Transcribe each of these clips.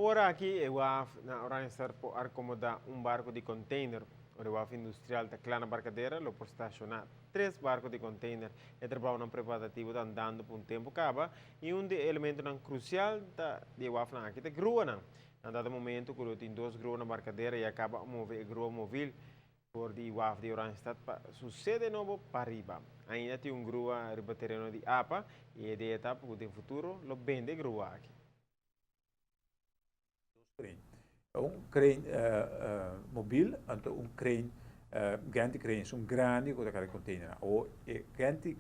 Awor aki e waf na Oranjestad por acomoda un barco di container. E waf industrial ta cla na Barcadera, lo por staciona tres barco di container. E trabounan preparativo ta andando pa un tempo caba y un di e elementonan crucial ta di e waf nan aki ta gruanan. Na dado momento cu tin dos grua na Barcadera y a caba a move e grua mobil for di waf di Oranjestad pa su sede nobo pariba. Ainda tin un grua riba tereno di APA y e idea ta cu den futuro lo bende e grua aki. Crane. Un crane mobil, anto un crane, gantry crane, un grandi cu ta carga container. O e gantry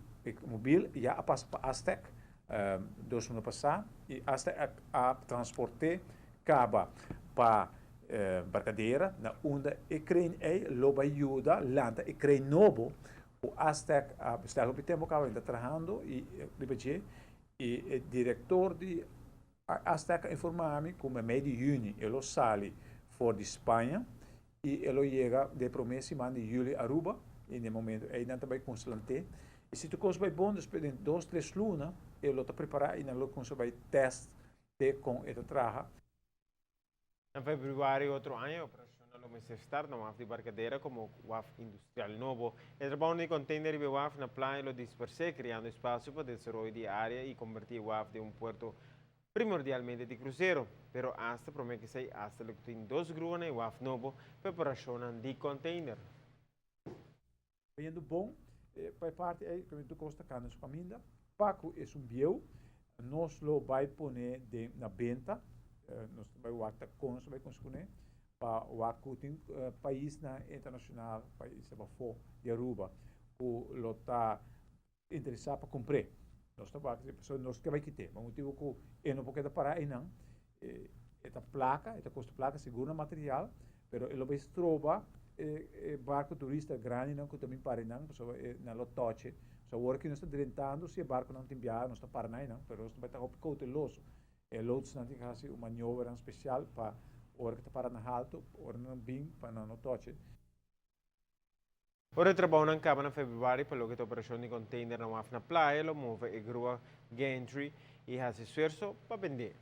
mobil ya a pasa pa Astec 2 luna pasa y Astec a transporta caba pa Barcadera, na unda e crane ey lo bay yuda lanta e crane nobo. O Astec a bestel op tempo caba ta trahando y y e director di Astec a informa mi cu mei di juni e lo sali for di Spaña y e lo yega den prome siman di juli Aruba y na e momento ey nan tambe constante y si tur cos bay bon, despues di 2, 3 luna e lo ta prepara y nan lo cuminsa bay test te con e ta traha. Na februari otro aña, operacion lo mester start na waf di Barcadera como waf industrial nobo. E trabou di container y waf na Playa lo dispersa, creando espacio pa desaroyo di area y converti waf den un puerto primordialmente di crucero. Pero hasta prome cu esey, hasta lo tin dos grua na waf nobo, preparacion di container. Bayendo bon, pa e parti ey, cu tur cos ta cana su caminda. Paco e un bieu, nos lo bay pone na benta, nos bay wak con nos bay consegui, pa wak tin pais na internacional, pais pafo di Aruba, cu lo ta interesa pa cumpra. Nos ta wak, nos kier bay kita, pa motibo cu e no por para ey nan, e ta placa, e ta costa placa, sigur na material, pero e lo bay stroba e barco turista grandi nan cu tambe para nan, so nan lo touch. So awor cu nos ta drentando, si e barco nan tin biaha, nos ta para nan, pero nos bay ta cauteloso. E loods nan tin cu haci un maniobra special pa ora cu ta para na halto, ora nan bin pa nan no touch. Ora e trabounan caba na februari, pa loke ta operacion di container na waf na Playa, lo move e grua gantry y haci esfuerso pa bende.